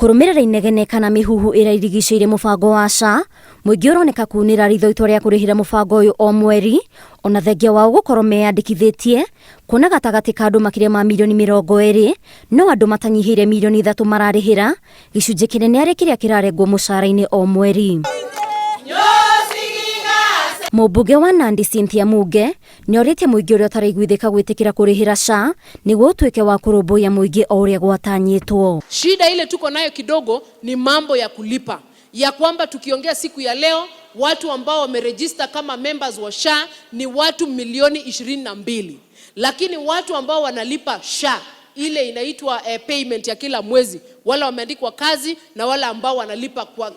Kũrũmĩrĩra inegene kana mĩhuhu ĩrĩa irigicĩirie mũbango wa SHA, mũingĩ ũroneka kunĩra ritho itua rĩa kũrĩhĩra mũbango ũyũ o mweri, ona thengia wao gũkorwo meyandĩkithĩtie, kuona gatagatĩ ka andũ makĩria ma mirioni 20, no andũ matanyihĩire mirioni 3 mararĩhĩra, gĩcunjĩ kĩnene arĩ kĩrĩa kĩrarengwo mũcara-inĩ o mweri. Mũmbunge wa Nandi Cynthia Muge nĩorĩtie mũingĩ ũrĩa ũtaraiguithĩka gwĩtĩkĩra kũrĩhĩra SHA nĩguo ũtuĩke wa kũrũmbũiya mũingĩ o ũrĩa gwatanyĩtwo. Shida ile tuko nayo kidogo ni mambo ya kulipa, ya kwamba tukiongea siku ya leo watu ambao wameregister kama members wa SHA ni watu milioni 22, lakini watu ambao wanalipa SHA ile inaitwa payment ya kila mwezi, wale wameandikwa kazi na wale ambao wanalipa kwa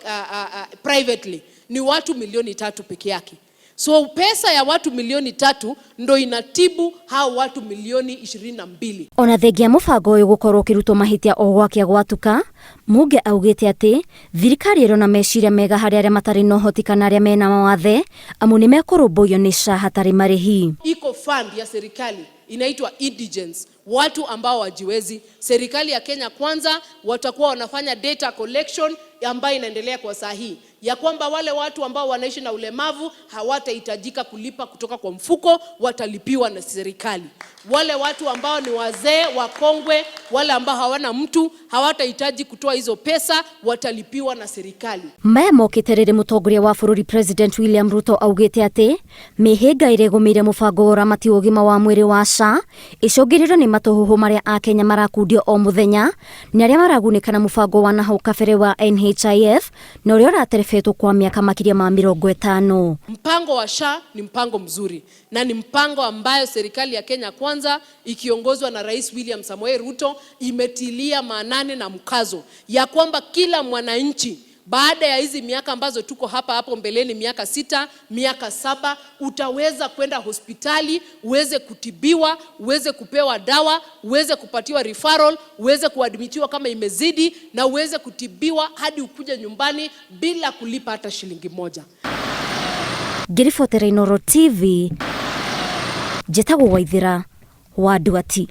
privately ni watu milioni 3 peke yake. So pesa ya watu milioni 3 ndo inatibu hao watu milioni 22. Ona thengia mũbango ũyũ gũkorwo ũkĩrutwo mahĩtia o gwakĩa gwatuka, Muge augĩte atĩ thirikari ĩrĩ na meciria mega harĩ arĩa matarĩ na ũhoti kana arĩa mena mawathe, amu nĩ mekũrũmbũiyo nĩ SHA hatarĩ marĩhi. Iko fund ya serikali inaitwa indigents, watu ambao wajiwezi. Serikali ya Kenya Kwanza watakuwa wanafanya data collection ambayo inaendelea kwa saa hii, ya kwamba wale watu ambao wanaishi na ulemavu hawatahitajika kulipa kutoka kwa mfuko, watalipiwa na serikali. Wale watu ambao ni wazee wakongwe, wale ambao hawana mtu, hawatahitaji kutoa hizo pesa, watalipiwa na serikali. Maya mokĩte rĩrĩ mũtongoria wa bũrũri President William Ruto augĩte atĩ mĩhĩnga ĩrĩa ĩgũmĩire mũbango wa ũramati wa ũgima wa mwĩrĩ wa SHA ĩcũngĩrĩrio nĩ matũhũhũ marĩa akenya marakundio o mũthenya nĩ arĩa maragunĩka na mũbango wa nahau kabere wa NHIF na ũrĩa ũraterebetwo kwa mĩaka makĩria ma 50. Mpango wa SHA ni mpango mzuri na ni mpango ambayo serikali ya Kenya Kwanza ikiongozwa na Rais William Samoei Ruto imetilia maanani na mkazo ya kwamba kila mwananchi baada ya hizi miaka ambazo tuko hapa hapo mbeleni, miaka 6, miaka 7, utaweza kwenda hospitali, uweze kutibiwa, uweze kupewa dawa, uweze kupatiwa referral, uweze kuadmitiwa kama imezidi, na uweze kutibiwa hadi ukuje nyumbani bila kulipa hata shilingi moja. Ngĩribotera Inooro TV, njĩtagwo Waithĩra wa Nduati.